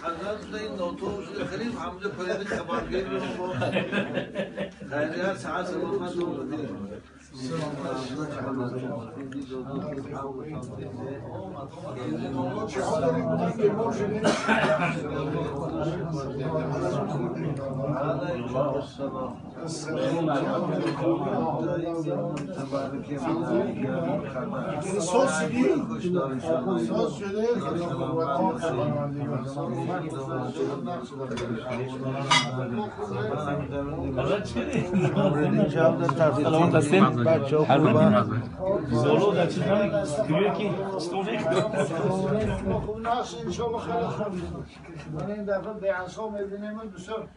حضرت این نوتو خیلی همونجا پرید خبرگیر رو با خیریت ساعت سلامت رو بده. من این دفعه به عصا میبینیم بسیار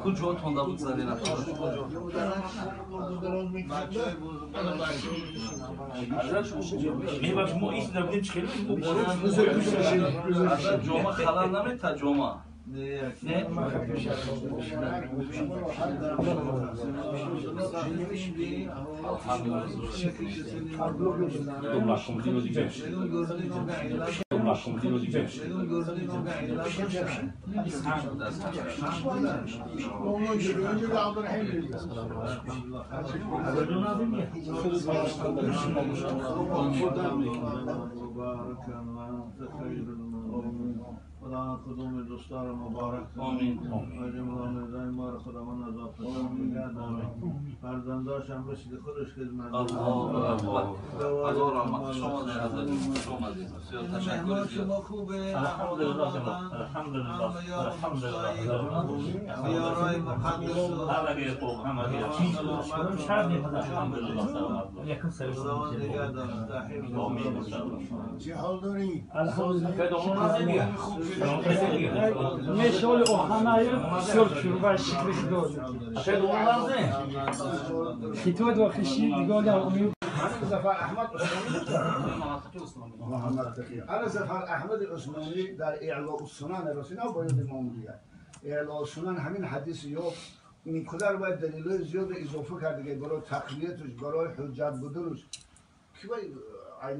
کجا تونده بود زدین میبخش ما ایش نبودیم چه خیلی جمعه خلال نمید تا جمعه نه خدا کدوم دوستان مبارک آمین. و ما را خداوند از آفت نگه فرزنداش هم رسید خودش خدمت. الله اکبر. هزار رحمت شما بسیار تشکر. شما خوبه؟ الحمدلله الحمدلله الحمدلله. یارای مقدس همه خوب همه الحمدلله. خداوند نگه داره. آمین. چه حال داری؟ الحمدلله. Meşhur Ohanayı sörçür ve şikrisi doğru. خطوات و خشی دیگه هم زفر احمد عثمانی محمد تقی انا زفر احمد عثمانی در اعلاء السنن رسینا باید امام دیگه اعلاء السنن همین حدیث یافت اونقدر باید دلیل زیاد اضافه کرد دیگه برای تقویتش برای حجت بودنش که باید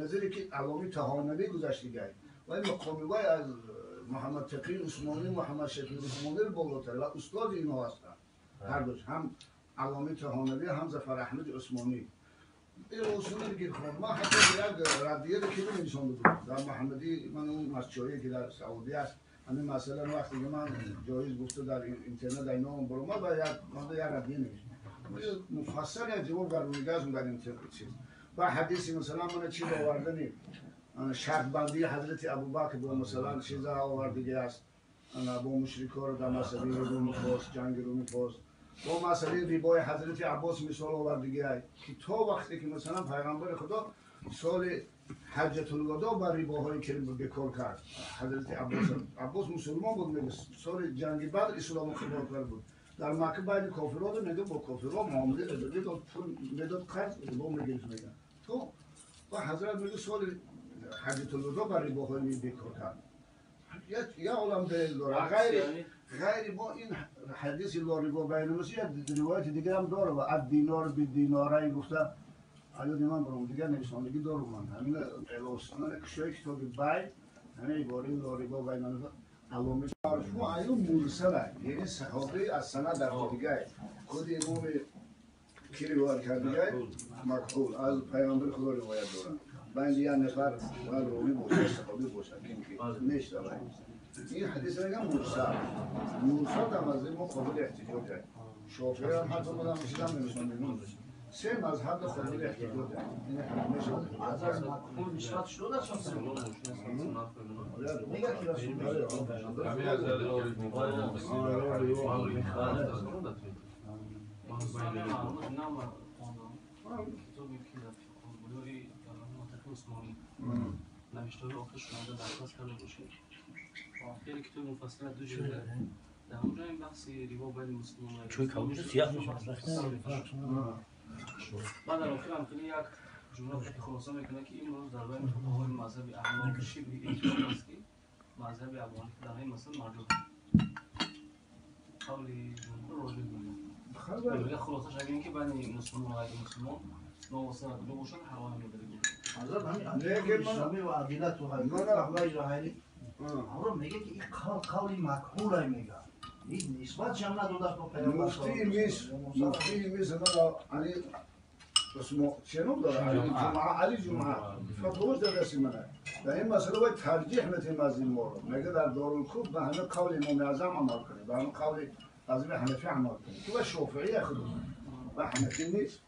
نظری که علامی تهانوی گذشت دیگه و این مقامی وای از محمد تقی عثمانی محمد شفیع عثمانی رو بالاتر و استاد اینها هستند هر دوش هم علامی تهانوی هم زفر احمد عثمانی. این اصول دیگه خب ما حتی یک ردیه رو که نمی‌نویسم بود در محمدی من اون مسجدی که در سعودی است همین مثلا وقتی که من جایز گفته در اینترنت در نام برام و یک من یک ردیه نوشتم مفصل یک جواب در در اینترنت چیز و حدیثی مثلا من چی آوردنی شرط بندی حضرت ابوبکر با مثلا چیزا آوردگی است با مشرکان رو در مسئله رومی خواست جنگ رومی خواست با مسئله ربای حضرت عباس مثال آوردگی است که تا وقتی که مثلا پیغمبر خدا سال حجة الوداع بر رباهایی که بکار کرد حضرت عباس عباس مسلمان بود میگه سال جنگ بدر اسلام قبول کرد بود در مکه بین کافران میگه با کافران معامله میداد پول میداد قرض ربا میگرفت میگه تو و حضرت میگه سال حجة الوداع بر رباهای بکار کرد یه عالم دلیل داره غیر با این حدیث لا ربا بین المسیح روایت دیگه هم داره و الدینار بالدینارین گفته عیاد من برام دیگه نویسندگی دارم من همین اعلاء کشای کتاب بیع همین عباره لا ربا بین علامه شما ایو مرسله یعنی صحابه از سند در دیگه خود امام کی روایت کرده دیگه مکحول از پیامبر خدا روایت داره بین یه نفر و راوی باشه صحابی باشه که نیست این حدیث میگم مرسل مرسل هم از ما قابل احتجاج شافعی هم حتی بودم چیزم نمی‌شنم سه مذهب قابل احتجاج این میشه از مکحول نسبت شده چون میگه که رسول الله نوشته‌های آخرش شما درخواست کرده باشید. خیلی کتاب مفصل دو جلده در اونجا این بحث ریبا بین مسلمان چون کبوتر سیاه میشه. بعد در آخر هم خیلی یک جمله که خلاصه میکنه که امروز در بین فقهای مذهب احناف شبه اجماع است که مذهب ابوحنیفه در این مسئله مرجوح قول جمهور راجع میگه. خلاصه شده که بین مسلمان و غیر مسلمان نواسه دو باشن حرام نداره. حضرت همین اسلامی و عدالت و غیره آره میگه که این قول مکحول میگه. این نسبت هم نداده به پیامبر. مفتی میز علی اسمه چنو داره علی جمعه علی جمعه فتوش در دست منه. در این مسئله باید ترجیح متیم از این مورد. میگه در دارالکوف به همه قول امام اعظم عمل کنه، به همه قول اعظم حنفی عمل کنه. تو شافعی خود و حنفی نیست.